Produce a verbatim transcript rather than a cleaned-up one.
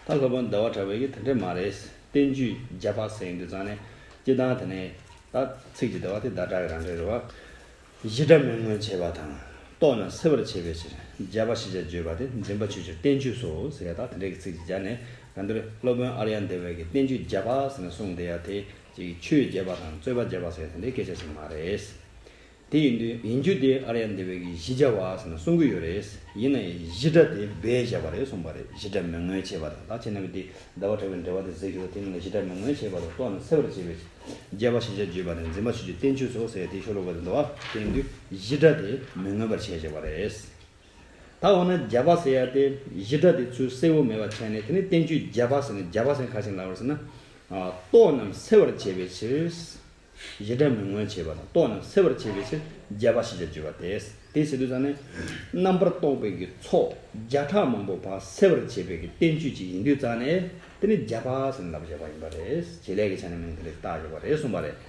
ད་སློབ་དཔོན་ཟླ་བ་གྲགས་པའི་གི་དེ་འདྲས་མ་རེད། བསྟན་བཅོས་བརྒྱ་པ་ཟེར་ཡོང་དུས་ཙང་ནས་སྤྱིར་བཏང་དེ་ནས་ད་ཚིག་གི་འགྲེལ་པ་དེ་ཟླ་གྲགས་ཀྱི་རང་འགྲེལ་རེད་བ། གཞི་སྒྲ་མི་མངོན་བྱེད་པ་དང་། རྟོག་རྣམས་སེལ་བར་བྱེད་པའི་ཕྱིར། བརྒྱ་པ་ཞེས་བྱ་བརྗོད་པ་དེ་འཛིན་པ་ཆོས་ཅན། བསྟན་བཅོས་སོ་ཟེར་ཡ་ད་དེ་འདྲས་ཀྱི་ཚིག་ཅིག་སྦྱར་ནས། གང་ལྟར་སློབ་དཔོན་ཨཱརྱ་དེ་བས་ཀྱི་བསྟན་བཅོས་བརྒྱ་པ་ཟེར་ནས་གསུངས་བསྡད་ཡ་དེ་ཅིག་ཆོས་བརྒྱ་པ་དང་རྩོད་པ་བརྒྱ་པ་ཟེར་ཡ་དེ་འདྲའི་སྐད་ཆ་ཞིག་མ་རེད། དེ་ཡིན་དུས་ཡིན་རྒྱུ་དེ་ཨཱརྱ་དེ་བས་ཀྱི་གཞི་བརྒྱ་པ་ཟེར་ནས་གསུང་གི་ཡོད་རེད། ཡིན་ན་ཡང་གཞི་སྒྲ་དེ་སྦས་བཞག་པ་རེད་གསུངས་པ་རེད། གཞི་སྒྲ་མི་མངོན་བྱེད་པ་དང་། ད་ཁྱེད་རྣམ་པས་དེ་ཟླ་བ་གྲགས་པའི་འགྲེལ་པ་དེ་གཟིགས་ཤོག་དེ་ནང་ལ་གཞི་སྒྲ་མི་མངོན་བྱེད་པ་དང་། རྟོག་རྣམས་སེལ་བར་བྱེད་པའི་ཕྱིར། བརྒྱ་པ་ཞེས་བྱ་བརྗོད་པ་དེ་འཛིན་པ་ཆོས་ཅན། བསྟན་བཅོས་སོ་ཟེར་ཡ་དེའི་ཤོ་ལོ་ཀ་དེ་འདུག་བ། དེ་ཡིན་དུས་གཞི་སྒྲ་དེ་མི་མངོན་པར་བྱས་བཞག་པ་རེད། ད་འོ་ན་བརྒྱ་པ་ཟེར་ཡ་དེ་གཞི་སྒྲ་དེ་ཚུར་གསལ་བོ་མེད་པ་བྱས་ནས། དེ་ནས་བསྟན་བཅོས་བརྒྱ་པ་ཟེར་ནས། བརྒྱ་པ་ཟེར་ནས་ག་རེ་ལབ་པ་རེད་ཟེར་ན། ཨ། རྟོག་རྣམས་སེལ་བར་བྱེད་པའི་ཕྱིར། གཞི་སྒྲ་མི་མངོན་བྱེད་པ་དང་། རྟོག་རྣམས་སེལ་བར་བྱེད་པའི་ཕྱིར་བརྒྱ་པ་ཞེས་བྱ་བརྗོད་པ་སྟེ། དེ་ཟེར་དུས་ཙང་ནས་རྣམ་པར་རྟོག་པའི་གི་ཚོགས་བརྒྱ་ཕྲག་མང་པོ་ཕར་སེལ་བར་བྱེད་པའི་གི་བསྟན་བཅོས་ཅིག་ཡིན་དུས་ཙང་ནས། དེ་ནི་བརྒྱ་པ་ཟེར་ནས་ལབ་བཞག་པ་ཡིན་པ་རེད། བྱེད་ལས་ཀྱི་ཆ་ནས་མིང་དེ་འདྲ་བཏགས་བཞག་པ་རེད་གསུངས་པ་རེད།